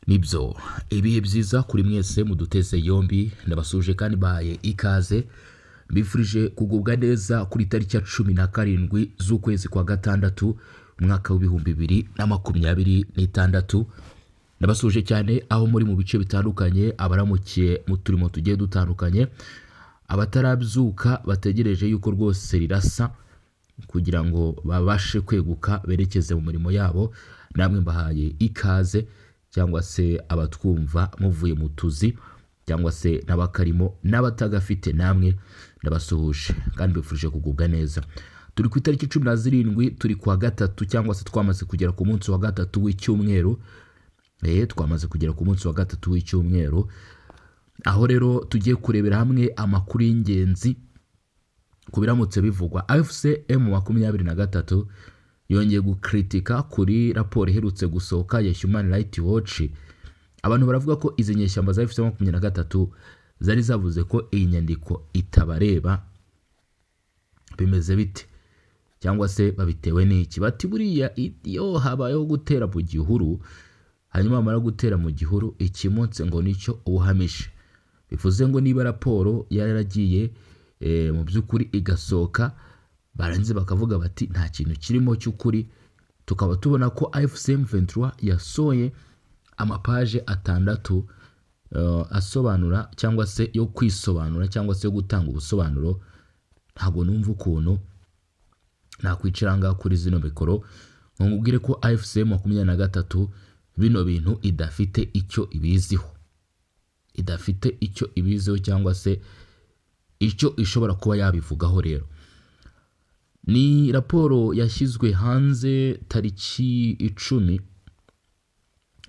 Nibyo, ibihe byiza kuri mwese muduteze yombi. Ndabasuje kandi bahaye ikaze, mbifurije kugubwa neza kuri tariki ya 17 z'ukwezi kwa gatandatu, umwaka w'2026. Ndabasuje cyane aho muri mu bice bitandukanye, abaramukiye mu turimo tugiye dutandukanye, abatarabyuka bategereje yuko rwose rirasa kugira ngo babashe kweguka berekeze mu mirimo yabo, namwe mbahaye ikaze, cyangwa se abatwumva muvuye mu tuzi, cyangwa se n'abakarimo n'abatagafite, namwe ndabasuhuje kandi mbifurije kugubwa neza. Turi ku itariki 17, turi kuwa gatatu, cyangwa se twamaze kugera ku munsi wa gatatu w'icyumweru. Twamaze kugera ku munsi wa gatatu w'icyumweru, aho rero tugiye kurebera hamwe amakuru y'ingenzi ku biramutse bivugwa. AFC M23 yongeye gukritika kuri raporo iherutse gusohoka ya Human Rights Watch. Abantu baravuga ko izi nyeshyamba za AFC M23 zari zavuze ko iyi nyandiko itabareba. Bimeze bite, cyangwa se babitewe n'iki? Bati buriya iyo habayeho gutera mu gihuru, hanyuma bamara gutera mu gihuru, ikimotse ngo nicyo ubuhamije. Bivuze ngo niba raporo yaragiye mu by'ukuri igasohoka, barangiza bakavuga bati nta kintu kirimo cy'ukuri, tukaba tubona ko AFC M23 yasohoye amapaje 6 asobanura, cyangwa se yo kwisobanura, cyangwa se yo gutanga ubusobanuro, ntabwo numva ukuntu nakwicara ngaha kuri zino mikoro ngo nkubwire ko AFC 23 bino bintu idafite icyo ibiziho, idafite icyo ibiziho cyangwa se icyo ishobora kuba yabivugaho. Rero ni raporo yashyizwe hanze tariki 10,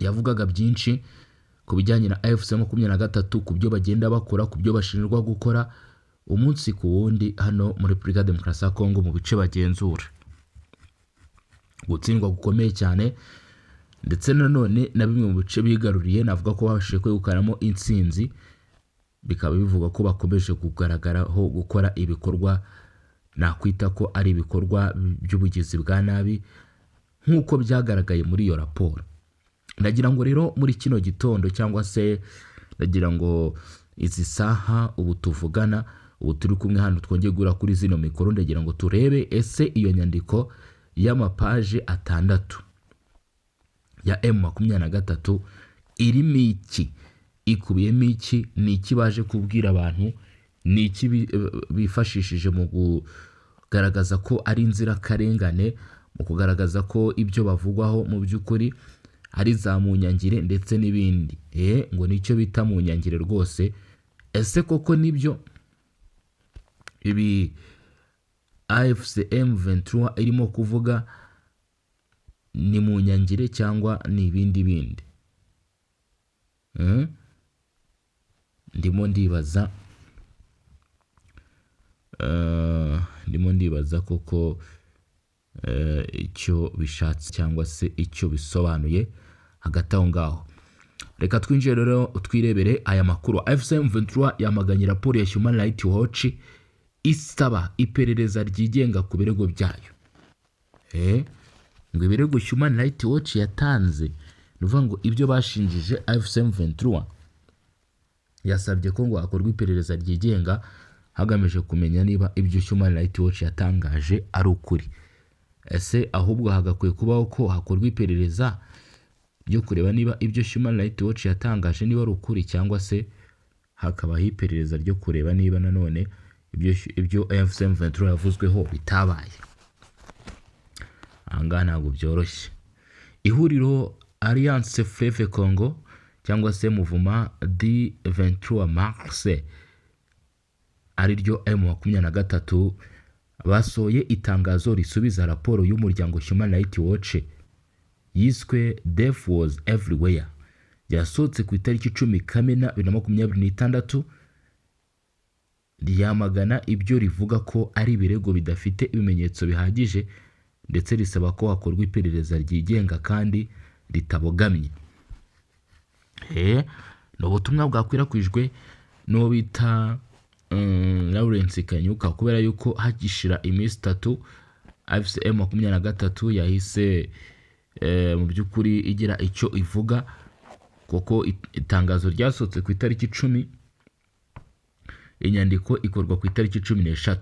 yavugaga byinshi ku bijyanye na AFC 23, ku byo bagenda bakora, ku byo bashinjwa gukora umunsi ku wundi hano muri Repubulika ya Demokarasi ya Kongo mu bice bagenzura. Gutsindwa gukomeye cyane, ndetse nanone na bimwe mu bice bigaruriye navuga ko babashije kwegukanamo intsinzi, bikaba bivuga ko bakomeje kugaragaraho gukora ibikorwa nakwita ko ari ibikorwa by'ubugizi bwa nabi nk'uko byagaragaye muri iyo raporo. Ndagira ngo rero muri kino gitondo, cyangwa se ndagira ngo izi saha ubu tuvugana, ubu turi kumwe hano, twongeye guhura kuri zino mikoro, ndagira ngo turebe ese iyo nyandiko y'amapaje 6 ya M23 irimo iki, ikubiyemo iki, ni iki baje kubwira abantu, ni iki bifashishije mu kugaragaza ko ari inzirakarengane, mu kugaragaza ko ibyo bavugwaho mu by'ukuri ari za munyangire ndetse n'ibindi. Ngo nicyo bita munyangire rwose. Ese koko nibyo ibi AFC M23 irimo kuvuga ni munyangire cyangwa ni ibindi bindi? Ndimo ndibaza, ndimo ndibaza koko icyo bishatse cyangwa se icyo bisobanuye. Hagati aho ngaho reka twinjire rero twirebere aya makuru. AFC M23 yamaganye raporo ya Human Rights Watch, isaba iperereza ryigenga ku birego byayo. Ngo ibirego Human Rights Watch yatanze, ni ukuvuga ngo ibyo bashinjije AFC M23, yasabye ko ngo hakorwe iperereza ryigenga hagamijwe kumenya niba ibyo Human Rights Watch yatangaje ari ukuri. Ese ahubwo hagakwiye kubaho ko hakorwa iperereza ryo kureba niba ibyo Human Rights Watch yatangaje niba ari ukuri, cyangwa se hakabaho iperereza ryo kureba niba nanone ibyo AFC M23 yavuzweho bitabaye? Aha ngaha ntabwo byoroshye. Ihuriro Alliance Fleuve Congo, cyangwa se Mouvement du 23 Mars, ariryo M23, basohoye itangazo risubiza raporo y'umuryango Human Rights Watch yiswe "Death Was Everywhere", yasohotse ku itariki 10 Kamena 2026. Ryamagana ibyo rivuga ko ari ibirego bidafite ibimenyetso bihagije, ndetse risaba ko hakorwa iperereza ryigenga kandi ritabogamye. Ni ubutumwa bwakwirakwijwe n'uwo bita Lawrence Kanyuka, kubera yuko hagishira iminsi 3 AFC M23 yahise mu by'ukuri igira icyo ivuga. Kuko itangazo ryasohotse ku itariki 10, inyandiko ikorwa ku itariki 13.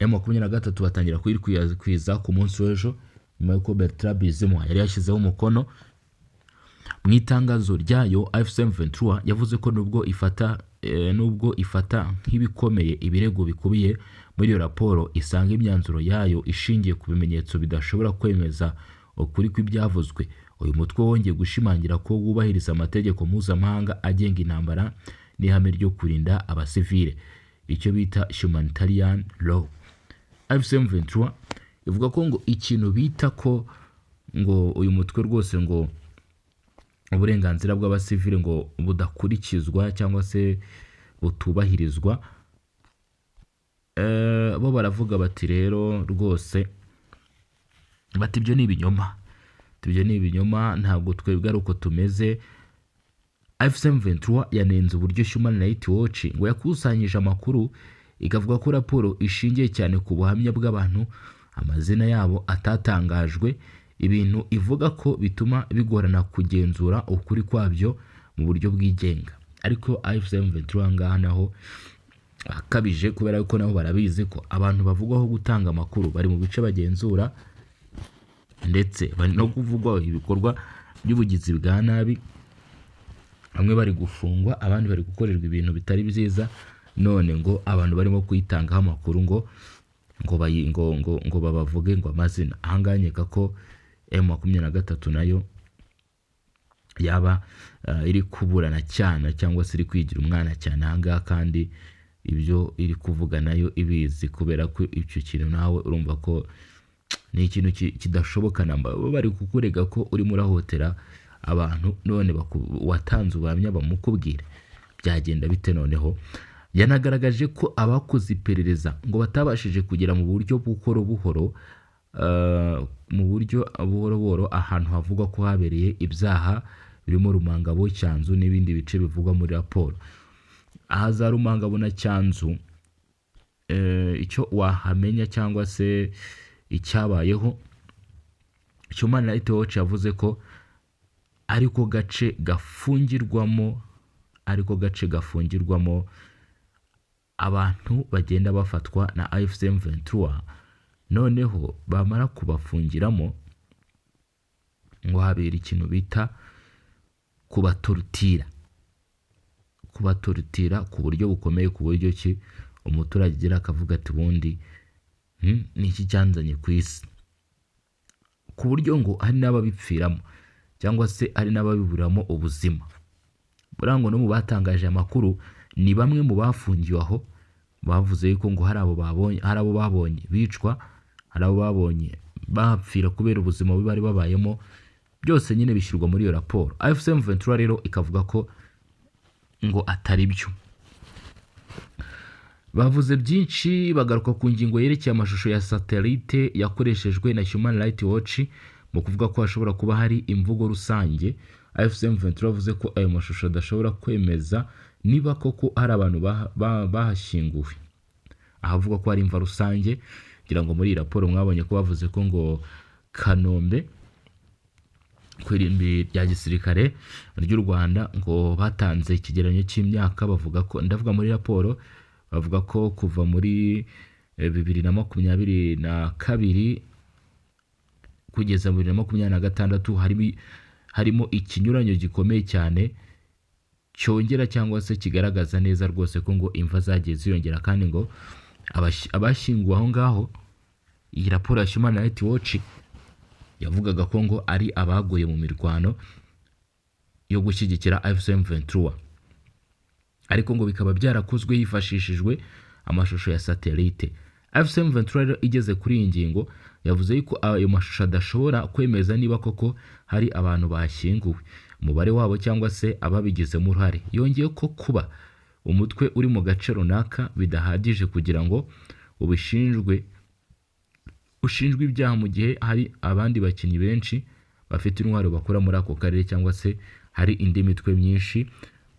M23 batangira kuyikwiza ku munsi w'ejo, nyuma y'uko Bertrand Bisimwa yari yashyizeho umukono. Mu itangazo ryayo, AFC M23 yavuze ko nubwo ifata nk'ibikomeye ibirego bikubiye muri iyo raporo, isanga imyanzuro yayo ishingiye ku bimenyetso bidashobora kwemeza ukuri kw'ibyavuzwe. Uyu mutwe wongeye gushimangira ko wubahiriza amategeko mpuzamahanga agenga intambara n'ihame ryo kurinda abasivile, icyo bita humanitarian law. AFC M23 ivuga ko ngo ikintu bita ko ngo uyu mutwe rwose ngo uburenganzira bw'abasivile ngo budakurikizwa cyangwa se butubahirizwa, bo baravuga bati rero rwose, bati ibyo ni ibinyoma, ibyo ni ibinyoma, ntabwo twebwe ari uko tumeze. AFC M23 yanenze uburyo Human Rights Watch ngo yakusanyije amakuru, ikavuga ko raporo ishingiye cyane ku buhamya bw'abantu amazina yabo atatangajwe, ibintu ivuga ko bituma bigorana kugenzura ukuri kwabyo mu buryo bwigenga. Ariko AFC M23 ngaha naho akabije, kubera ko nabo barabizi ko abantu bavugwaho gutanga amakuru bari mu bice bagenzura, ndetse bari no kuvugwaho ibikorwa by'ubugizi bwa nabi, bamwe bari gufungwa, abandi bari gukorerwa ibintu bitari byiza. None ngo abantu barimo kuyitangaho amakuru ngo bayi, ngo, ngo, ngo babavuge ngo amazina. Ahangaha nkeka ko M23 nayo yaba iri kuburana cyane cyangwa se iri kwigira umwana cyane ahangaha, kandi ibyo iri kuvuga nayo ibizi, kubera ko icyo kintu nawe urumva ko ni ikintu kidashoboka namba. Bo bari kukurega ko urimo urahotera abantu, none watanze ubuhamya bamukubwira, byagenda bite noneho? Yanagaragaje ko abakoze iperereza ngo batabashije kugera mu buryo buhoro buhoro, mu buryo buhoro buhoro ahantu havugwa ko habereye ibyaha birimo Rumangabo, Cyanzu n'ibindi bice bivugwa muri raporo. Aha za Rumangabo na Cyanzu, icyo wahamenya cyangwa se icyabayeho, Human Rights Watch yavuze ko ariko gace gafungirwamo abantu bagenda bafatwa na AFC M23, noneho bamara kubafungiramo ngo habera ikintu bita kubatorutira ku buryo bukomeye, ku buryo ki umuturage agira akavuga ati ubundi ni iki cyanzanye ku isi, ku buryo ngo hari n'ababipfiramo cyangwa se hari n'ababiburiramo ubuzima. Buriya ngo no mu batangaje amakuru ni bamwe mu bafungiwe aho, bavuze yuko ngo hari abo babonye bicwa, hari abo babonye bapfira kubera ubuzima bubi bari babayemo. Byose nyine bishyirwa muri iyo raporo. AFC M23 rero ikavuga ko ngo atari byo. Bavuze byinshi, bagaruka ku ngingo yerekeye amashusho ya satellite yakoreshejwe na Human Rights Watch mu kuvuga ko hashobora kuba hari imvugo rusange. AFC M23 yavuze ko ayo mashusho adashobora kwemeza niba koko hari abantu bahashyinguwe ahavuga ko hari imva rusange. Ngira ngo muri iyi raporo mwabonye ko bavuze ko ngo Kanombe ku irimbi rya gisirikare ry'u Rwanda ngo batanze ikigereranyo cy'imyaka, bavuga ko, ndavuga muri raporo, bavuga ko kuva muri 2022 kugeza 2026 harimo ikinyuranyo gikomeye cyane cyongera cyangwa se kigaragaza neza rwose ko ngo imva zagiye ziyongera, kandi ngo abashyinguwe aho ngaho, iyi raporo ya Human Rights Watch yavugaga ko ngo ari abaguye mu mirwano yo gushyigikira AFC M23, ariko ngo bikaba byarakozwe hifashishijwe amashusho ya satellite. AFC M23 rero igeze kuri iyi ngingo yavuze yuko ayo mashusho adashobora kwemeza niba koko hari abantu bashyinguwe, umubare wabo cyangwa se ababigizemo uruhare. Yongeye ko kuba umutwe uri mu gace runaka bidahagije kugira ngo ubishinjwe, ushinjwe ibyaha, mu gihe hari abandi bakinnyi benshi bafite intwaro bakora muri ako karere cyangwa se hari indi mitwe myinshi.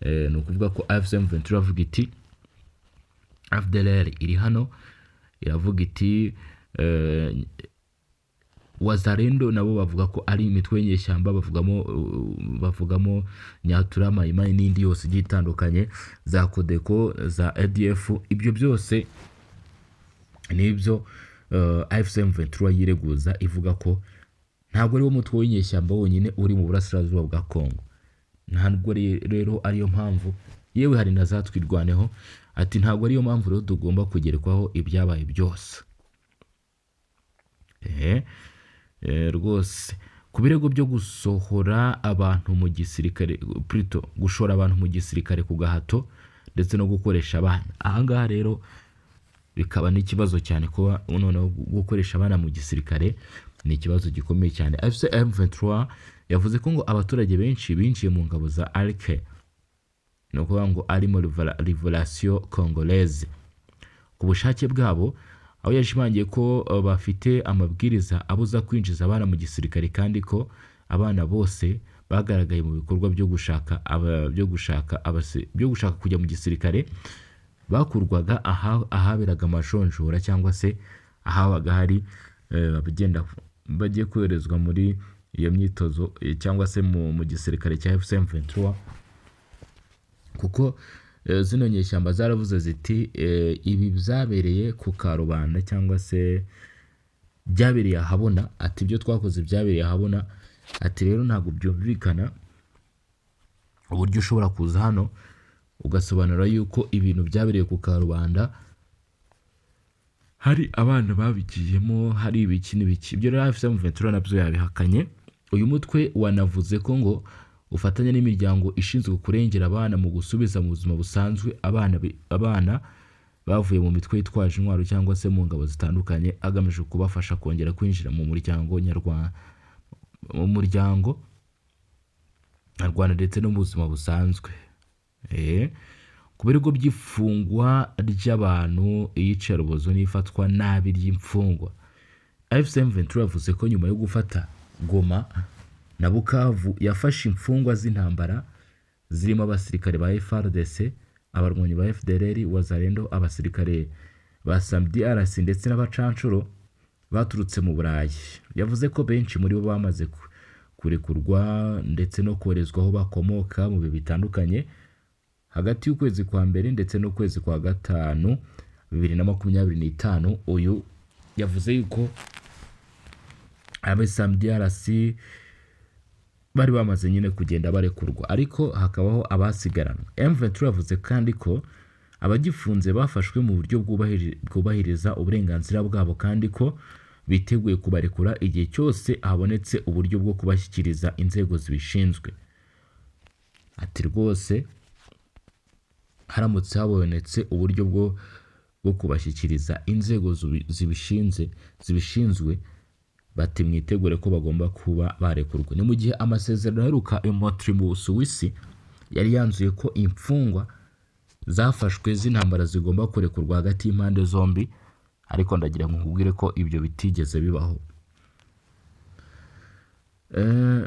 Ni ukuvuga ko AFC M23 iravuga iti FDLR iri hano, iravuga iti Wazalendo nabo bavuga ko ari imitwe y'inyeshyamba, bavugamo Nyatura, Mayimayi n'indi yose igiye itandukanye, za Codeco, za ADF. Ibyo byose nibyo AFC M23 yireguza, ivuga ko ntabwo ari wo mutwe w'inyeshyamba wonyine uri mu burasirazuba bwa Congo. Ntabwo rero ariyo mpamvu, yewe hari na za Twirwaneho, ati ntabwo ariyo mpamvu rero tugomba kugerekwaho ibyabaye byose. Rwose ku birego byo gusohora abantu mu gisirikare, plutôt gushora abantu mu gisirikare ku gahato ndetse no gukoresha abana, ahangaha rero bikaba n'ikibazo cyane. Kuba noneho gukoresha abana mu gisirikare ni ikibazo gikomeye cyane. AFC M23 yavuze ko ngo abaturage benshi binjiye mu ngabo za ARC, ni ukuvuga ngo arimo Revolution Congolaise, ku bushake bwabo, aho yashimangiye ko bafite amabwiriza abuza kwinjiza abana mu gisirikare, kandi ko abana bose bagaragaye mu bikorwa byo gushaka kujya mu gisirikare bakurwaga ahaberaga amajonjora, cyangwa se ahabaga hari abagenda bagiye koherezwa muri iyo myitozo, cyangwa se mu gisirikare cya AFC M23, kuko zino nyeshyamba zaravuze ziti ibi byabereye ku karubanda cyangwa se byabereye ahabona, ati ibyo twakoze byabereye ahabona, ati rero ntabwo byumvikana uburyo ushobora kuza hano ugasobanura yuko ibintu byabereye ku karubanda, hari abana babigiyemo, hari ibiki n'ibiki. Ibyo rero AFC M23 nabyo yabihakanye. Uyu mutwe wanavuze ko ngo ufatanya n'imiryango ishinzwe kurengera abana mu gusubiza mu buzima busanzwe abana bavuye mu mitwe yitwaje intwaro cyangwa se mu ngabo zitandukanye, agamije kubafasha kongera kwinjira mu muryango nyarwanda, mu muryango nyarwanda ndetse no mu buzima busanzwe. Ku birego by'ifungwa ry'abantu, iyicarubozo n'ifatwa nabi ry'imfungwa, AFC M23 yavuze ko nyuma yo gufata Goma na Bukavu yafashe imfungwa z'intambara zirimo abasirikare ba FARDC, abarwanyi ba FDLR, Wazalendo, abasirikare ba SAMIDRC ndetse n'abacanshuro baturutse mu Burayi. Yavuze ko benshi muri bo bamaze kurekurwa ndetse no koherezwa aho bakomoka mu bihe bitandukanye hagati y'ukwezi kwa mbere ndetse n'ukwezi kwa gatanu 2025. Uyu yavuze yuko abe SAMIDRC bari bamaze nyine kugenda barekurwa, ariko hakabaho abasigaranwa. M23 yavuze kandi ko abagifunze bafashwe mu buryo bwubahiriza uburenganzira bwabo, kandi ko biteguye kubarekura igihe cyose habonetse uburyo bwo kubashyikiriza inzego zibishinzwe. Ati rwose haramutse habonetse uburyo bwo kubashyikiriza inzego zibishinzwe, bati mwitegure ko bagomba kuba barekurwa. Ni mu gihe amasezerano aheruka i Montreux mu Busuwisi yari yanzuye ko imfungwa zafashwe z'intambara zigomba kurekurwa hagati y'impande zombi, ariko ndagira ngo nkubwire ko ibyo bitigeze bibaho.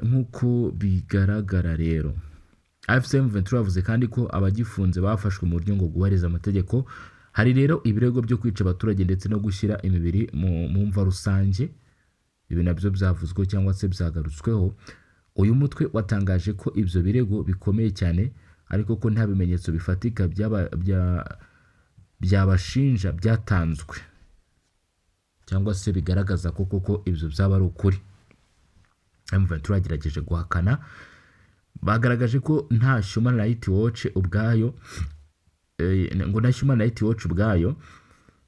Nk'uko bigaragara rero, AFC M23 yavuze kandi ko abagifunze bafashwe mu buryo ngo bwubahiriza amategeko. Hari rero ibirego byo kwica abaturage ndetse no gushyira imibiri mu mva rusange. Ibi nabyo byavuzwe cyangwa se byagarutsweho. Uyu mutwe watangaje ko ibyo birego bikomeye cyane, ariko ko nta bimenyetso bifatika byabashinja byatanzwe cyangwa se bigaragaza ko koko ibyo byaba ari ukuri. M23 yagerageje guhakana. Bagaragaje ko nta Human Rights Watch ubwayo, ngo na Human Rights Watch ubwayo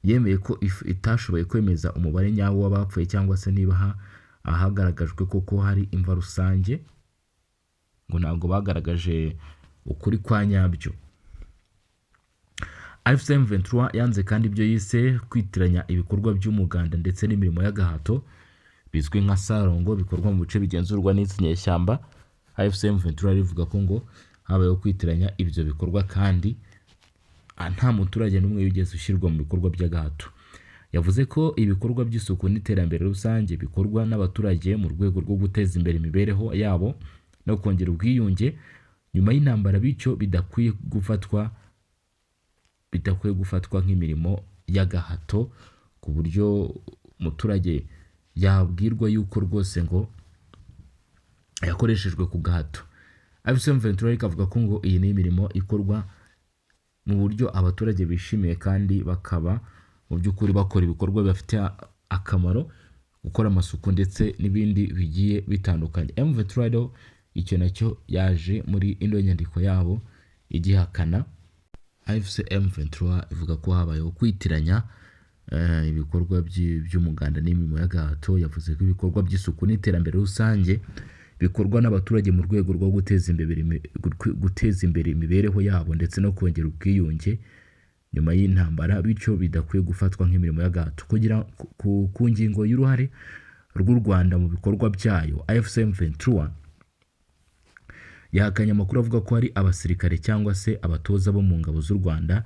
yemeye ko itashoboye kwemeza umubare nyawo w'abapfuye cyangwa se niba ahagaragajwe koko hari imva rusange, ngo ntabwo bagaragaje ukuri kwa nyabyo. AFC M23 yanze kandi ibyo yise kwitiranya ibikorwa by'umuganda ndetse n'imirimo y'agahato bizwi nka salongo bikorwa mu bice bigenzurwa n'izi nyeshyamba. AFC M23 rivuga ko ngo habayeho kwitiranya ibyo bikorwa kandi nta muturage n'umwe wigeze ushyirwa mu bikorwa by'agahato. Yavuze ko ibikorwa by'isuku n'iterambere rusange bikorwa n'abaturage mu rwego rwo guteza imbere imibereho yabo no kongera ubwiyunge nyuma y'intambara, bityo bidakwiye gufatwa nk'imirimo y'agahato ku buryo umuturage Yabwirwa yuko rwose ngo yakoreshejwe ku gahato. AFC M23 ariko avuga ko ngo iyi ni imirimo ikorwa mu buryo abaturage bishimiye, kandi bakaba mu by'ukuri bakora ibikorwa bibafitiye akamaro, gukora amasuku ndetse n'ibindi bigiye bitandukanye. M23 rero icyo nacyo yaje muri ino nyandiko yabo igihakana. AFC M23 ivuga ko habayeho kwitiranya ibikorwa by'umuganda n'imirimo y'agahato. Yavuze ko ibikorwa by'isuku n'iterambere rusange bikorwa n'abaturage mu rwego rwo guteza imbere imibereho yabo ndetse no kongera ubwiyunge nyuma y'intambara, bityo bidakwiye gufatwa nk'imirimo y'agahato. Kugira ku ngingo y'uruhare rw'u Rwanda mu bikorwa byayo, AFC M23 yahakanye amakuru avuga ko hari abasirikare cyangwa se abatoza bo mu ngabo z'u Rwanda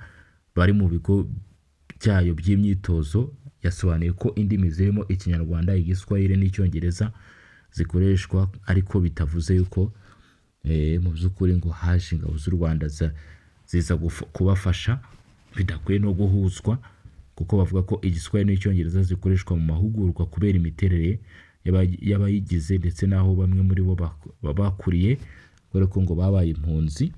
bari mu bigo byayo by'imyitozo. Yasobanuye ko indimi zirimo Ikinyarwanda, Igiswahili n'Icyongereza zikoreshwa, ariko bitavuze yuko mu by'ukuri ngo haje ingabo z'u Rwanda ziza kubafasha. Bidakwiye no guhuzwa, kuko bavuga ko Igiswahili n'Icyongereza zikoreshwa mu mahugurwa kubera imiterere y'abayigize ndetse n'aho bamwe muri bo bakuriye, kubera ko ngo babaye impunzi.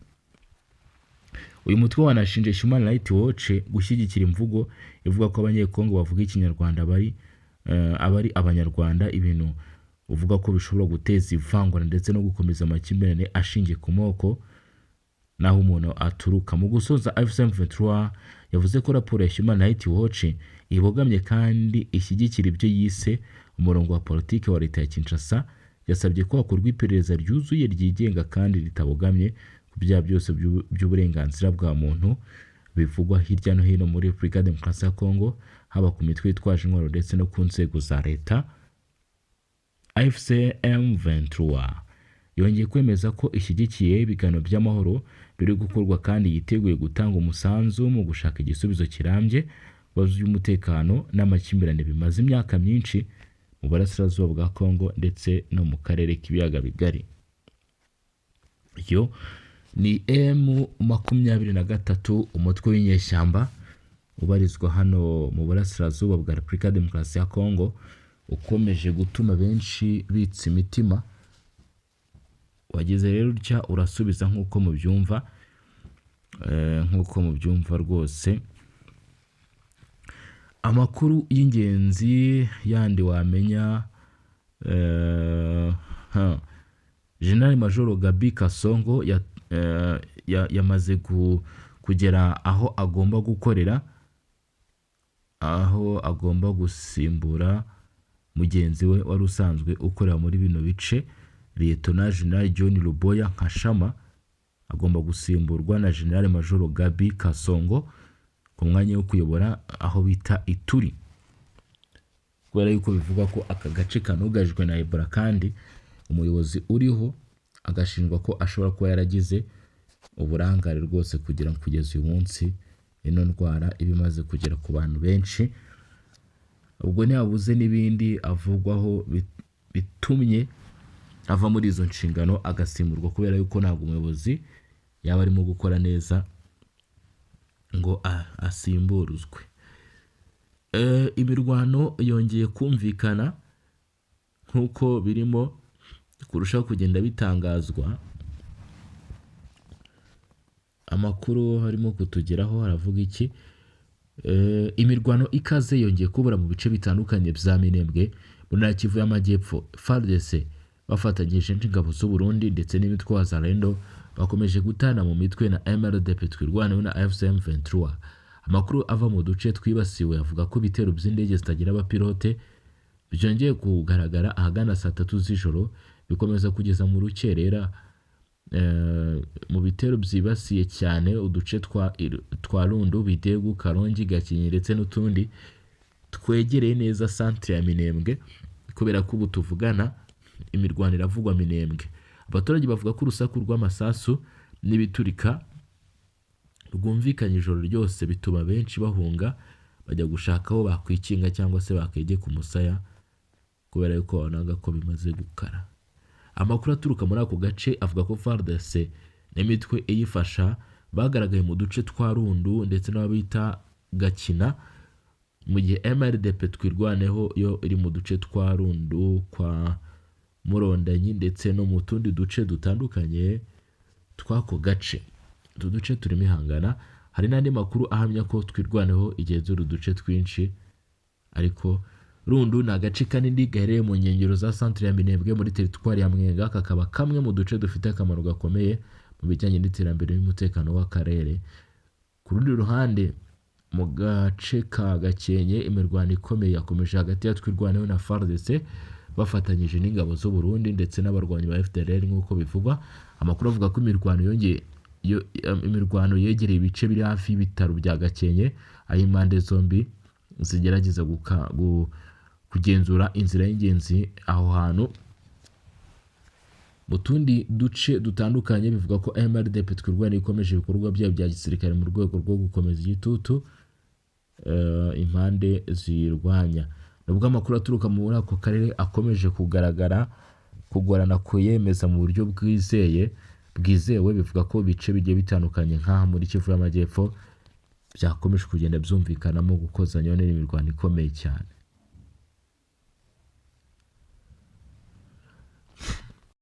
Uyu mutwe wanashinje Human Rights Watch gushyigikira imvugo ivuga ko Abanyekongo bavuga Ikinyarwanda bari abari Abanyarwanda, ibintu uvuga ko bishobora guteza ivangura ndetse no gukomeza amakimbirane ashingiye ku moko n'aho umuntu aturuka. Mu gusoza, AFC M23 yavuze ko raporo ya Human Rights Watch ibogamye kandi ishyigikira ibyo yise umurongo wa politiki wa leta ya Kinshasa. Yasabye ko hakorwa iperereza ryuzuye, ryigenga kandi ritabogamye ku byaha byose by'uburenganzira bwa muntu bivugwa hirya no hino muri Repubulika ya Demokarasi ya Kongo, haba ku mitwe yitwaje intwaro ndetse no ku nzego za leta. AFC M23 yongeye kwemeza ko ishyigikiye ibiganiro by'amahoro biri gukorwa kandi yiteguye gutanga umusanzu mu gushaka igisubizo kirambye ku bibazo by'umutekano n'amakimbirane bimaze imyaka myinshi mu burasirazuba bwa Kongo ndetse no mu karere k'Ibiyaga Bigari. Iyo ni M23, umutwe w'inyeshyamba ubarizwa hano mu burasirazuba bwa Repubulika ya Demokarasi ya Kongo, ukomeje gutuma benshi bitsa imitima. Wageze rero utya urasubiza nk'uko mubyumva rwose. Amakuru y'ingenzi yandi wamenya, General Major Gabi Kasongo yamaze kugera aho agomba gukorera, aho agomba gusimbura mugenzi we wari usanzwe ukorera muri bino bice, Lieutenant General John Luboya Nkashama. Agomba gusimburwa na General Major Gabi Kasongo ku mwanya wo kuyobora aho bita Ituri, kubera yuko bivugwa ko aka gace kanugarijwe na Ebola, kandi umuyobozi uriho agashinjwa ko ashobora kuba yaragize uburangare rwose kugira ngo kugeza uyu munsi ino ndwara iba imaze kugera ku bantu benshi. Ubwo ntiyabuze n'ibindi avugwaho bitumye ava muri izo nshingano agasimburwa, kubera yuko ntabwo umuyobozi yaba arimo gukora neza ngo asimburuzwe. Imirwano yongeye kumvikana nk'uko birimo kurushaho kugenda bitangazwa. Amakuru harimo kutugeraho aravuga iki? Imirwano ikaze yongeye kubura mu bice bitandukanye bya Minembwe mu ntara ya Kivu y'Amajyepfo. FARDC bafatanyije n'ingabo z'u Burundi ndetse n'imitwe wa Wazalendo bakomeje gutana mu mitwe na MRDP Twirwaneho na AFC M23. Amakuru ava mu duce twibasiwe avuga ko ibitero by'indege zitagira abapilote byongeye kugaragara ahagana saa 3 z'ijoro, bikomeza kugeza mu rukerera, mu bitero byibasiye cyane uduce twa Rundu, Bidegu, Karongi, Gakenke ndetse n'utundi twegereye neza centre ya Minembwe, kubera ko ubu tuvugana imirwano iravugwa Minembwe. Abaturage bavuga ko urusaku rw'amasasu n'ibiturika rwumvikanye ijoro ryose, bituma benshi bahunga bajya gushaka aho bakwikinga cyangwa se bakegeka umusaya, kubera yuko babonaga ko bimaze gukara. Amakuru aturuka muri ako gace avuga ko FARDC n'imitwe iyifasha bagaragaye mu duce twa Rundu ndetse n'abo bita Gakina. Mu gihe MRDP Twirwaneho yo iri mu duce twa Rundu, kwa Murondanyi, ndetse no mu tundi duce dutandukanye tw'ako gace. Utu duce turimo ihangana. Hari n'andi makuru ahamya ko Twirwaneho igenzura uduce twinshi, ariko Rundu ni agace kanini gaherereye mu nkengero za centre ya Minembwe muri teritwari ya Mwenga, kakaba kamwe mu duce dufite akamaro gakomeye mu bijyanye n'iterambere n'umutekano w'akarere. Ku rundi ruhande, mu gace ka Gakenke, imirwano ikomeye yakomeje hagati ya Twirwaneho na FARDC bafatanyije n'ingabo z'u Burundi ndetse n'abarwanyi ba FDLR nk'uko bivugwa. Amakuru avuga ko imirwano yongeye imirwano yegereye ibice biri hafi y'ibitaro bya Gakenke, aho impande zombi zigerageza kugenzura inzira y'ingenzi aho hantu. Mu tundi duce dutandukanye, bivuga ko MRDP Twirwaneho ikomeje ibikorwa byayo bya gisirikare mu rwego rwo gukomeza igitutu impande ziyirwanya, nubwo amakuru aturuka muri ako karere akomeje kugaragara kugorana kuyemeza mu buryo bwizewe. Bivuga ko ibice bigiye bitandukanye nk'aha muri Kivu y'Amajyepfo byakomeje kugenda byumvikanamo gukozanyaho n'imirwano ikomeye cyane.